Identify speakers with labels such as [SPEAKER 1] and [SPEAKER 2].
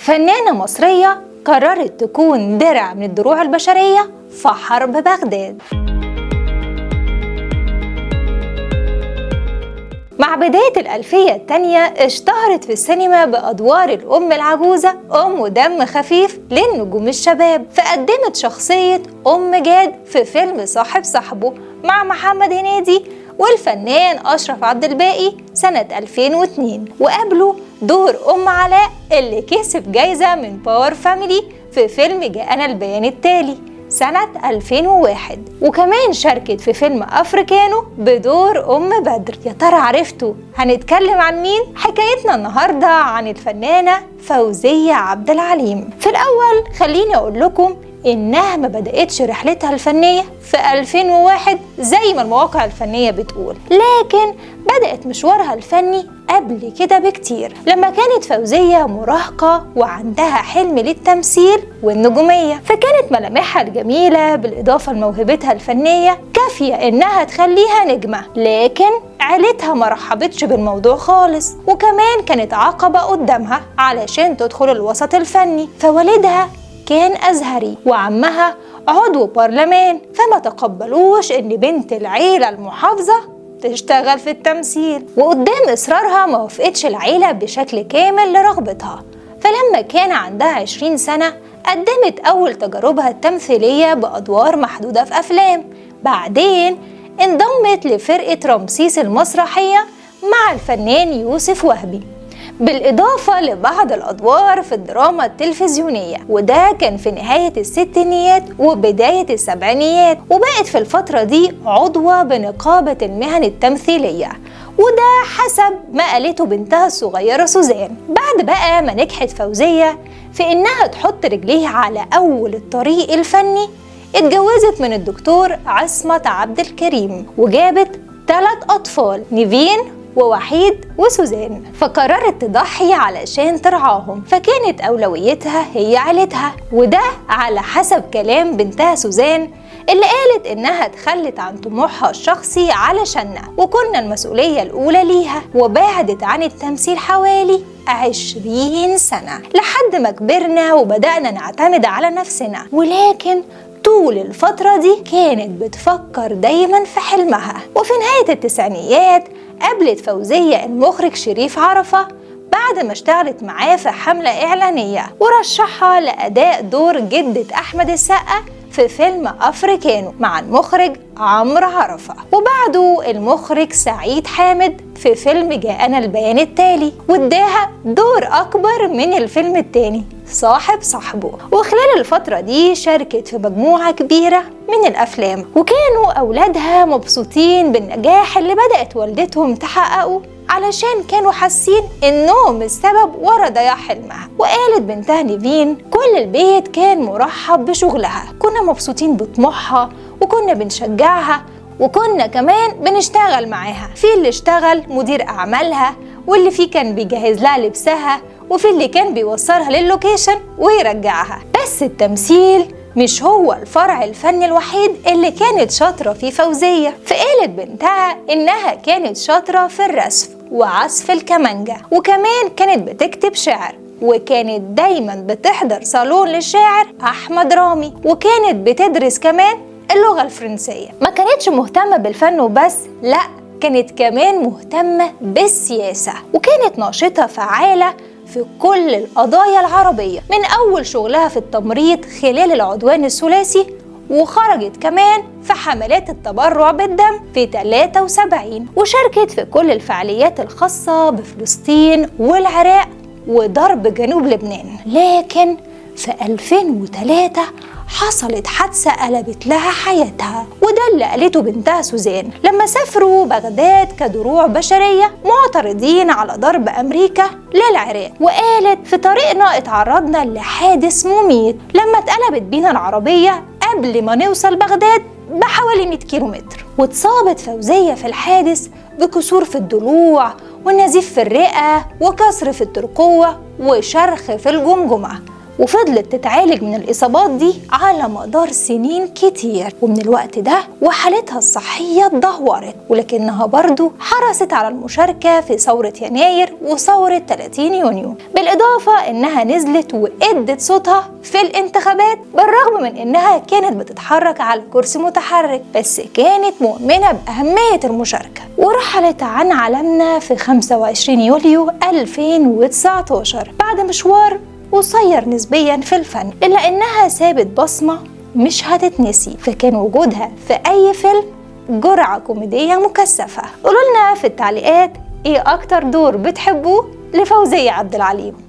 [SPEAKER 1] فنانة مصرية قررت تكون درع من الدروع البشرية في حرب بغداد. مع بداية الألفية الثانية اشتهرت في السينما بأدوار الأم العجوزة أم دم خفيف للنجوم الشباب، فقدمت شخصية أم جاد في فيلم صاحب صاحبه مع محمد هنيدي والفنان أشرف عبد الباقي سنة 2002، وقابله دور أم علاء اللي كسب جايزة من باور فاميلي في فيلم جاءنا البيان التالي سنة 2001، وكمان شاركت في فيلم أفريكانو بدور أم بدر. يا ترى عرفتوا هنتكلم عن مين؟ حكايتنا النهاردة عن الفنانة فوزية عبد العليم. في الأول خليني أقول لكم إنها ما بدأتش رحلتها الفنية في 2001 زي ما المواقع الفنية بتقول، لكن بدأت مشوارها الفني قبل كده بكتير، لما كانت فوزية مراهقة وعندها حلم للتمثيل والنجومية. فكانت ملامحها الجميلة بالإضافة لموهبتها الفنية كافية إنها تخليها نجمة، لكن عيلتها ما رحبتش بالموضوع خالص، وكمان كانت عقبة قدامها علشان تدخل الوسط الفني. فوالدها كان أزهري وعمها عضو برلمان، فما تقبلوش إن بنت العيلة المحافظة تشتغل في التمثيل، وقدام إصرارها ما وافقتش العيلة بشكل كامل لرغبتها. فلما كان عندها 20 سنة قدمت أول تجاربها التمثيلية بأدوار محدودة في أفلام، بعدين انضمت لفرقة رمسيس المسرحية مع الفنان يوسف وهبي، بالإضافة لبعض الأدوار في الدراما التلفزيونية، وده كان في نهاية الستينيات وبداية السبعينيات. وبقت في الفترة دي عضوة بنقابة المهن التمثيلية، وده حسب ما قالته بنتها الصغيرة سوزان. بعد بقى ما نجحت فوزية في إنها تحط رجليها على أول الطريق الفني، اتجوزت من الدكتور عصمت عبد الكريم وجابت 3 أطفال، نيفين ووحيد وسوزان، فقررت تضحي علشان ترعاهم، فكانت أولويتها هي عيلتها، وده على حسب كلام بنتها سوزان اللي قالت إنها تخلت عن طموحها الشخصي علشاننا وكنا المسؤولية الأولى ليها، وبعدت عن التمثيل حوالي 20 سنة لحد ما كبرنا وبدأنا نعتمد على نفسنا. ولكن طول الفترة دي كانت بتفكر دايما في حلمها. وفي نهاية التسعينيات قابلت فوزية المخرج شريف عرفة بعد ما اشتغلت معاه في حملة إعلانية، ورشحها لأداء دور جدة أحمد السقا في فيلم أفريكانو مع المخرج عمرو عرفة، وبعده المخرج سعيد حامد في فيلم جاءنا البيان التالي، واداها دور أكبر من الفيلم التاني صاحب صاحبه. وخلال الفترة دي شاركت في مجموعة كبيرة من الأفلام، وكانوا أولادها مبسوطين بالنجاح اللي بدأت والدتهم تحققه، علشان كانوا حاسين إنهم السبب ورا ضياع حلمها. وقالت بنتها نيفين: كل البيت كان مرحب بشغلها، كنا مبسوطين بطموحها وكنا بنشجعها وكنا كمان بنشتغل معاها، في اللي اشتغل مدير أعمالها، واللي فيه كان بيجهز لها لبسها، وفي اللي كان بيوصلها للوكيشن ويرجعها. بس التمثيل مش هو الفرع الفني الوحيد اللي كانت شاطرة فيه فوزية، فقالت بنتها إنها كانت شاطرة في الرسم وعزف الكمانجة، وكمان كانت بتكتب شعر، وكانت دايما بتحضر صالون للشاعر أحمد رامي، وكانت بتدرس كمان اللغة الفرنسية. ما كانتش مهتمة بالفن وبس، لا كانت كمان مهتمة بالسياسة، وكانت ناشطة فعالة في كل القضايا العربية، من أول شغلها في التمريض خلال العدوان الثلاثي، وخرجت كمان في حملات التبرع بالدم في 73، وشاركت في كل الفعاليات الخاصة بفلسطين والعراق وضرب جنوب لبنان. لكن في 2003 حصلت حادثة قلبت لها حياتها، وده اللي قالته بنتها سوزان لما سافروا بغداد كدروع بشرية معترضين على ضرب أمريكا للعراق. وقالت: في طريقنا اتعرضنا لحادث مميت لما اتقلبت بينا العربية قبل ما نوصل بغداد بحوالي 100 كيلومتر. واتصابت فوزية في الحادث بكسور في الضلوع والنزيف في الرئة وكسر في الترقوة وشرخ في الجمجمة، وفضلت تتعالج من الإصابات دي على مدار سنين كتير. ومن الوقت ده وحالتها الصحية اتدهورت، ولكنها برضو حرصت على المشاركة في ثورة يناير وثورة 30 يونيو، بالإضافة إنها نزلت وإدت صوتها في الانتخابات بالرغم من إنها كانت بتتحرك على كرسي متحرك، بس كانت مؤمنة بأهمية المشاركة. ورحلت عن عالمنا في 25 يوليو 2019 بعد مشوار قصير نسبيا في الفن، إلا إنها سابت بصمة مش هتتنسي، فكان وجودها في أي فيلم جرعة كوميدية مكثفة. قولولنا في التعليقات إيه أكتر دور بتحبوه لفوزية عبد العليم.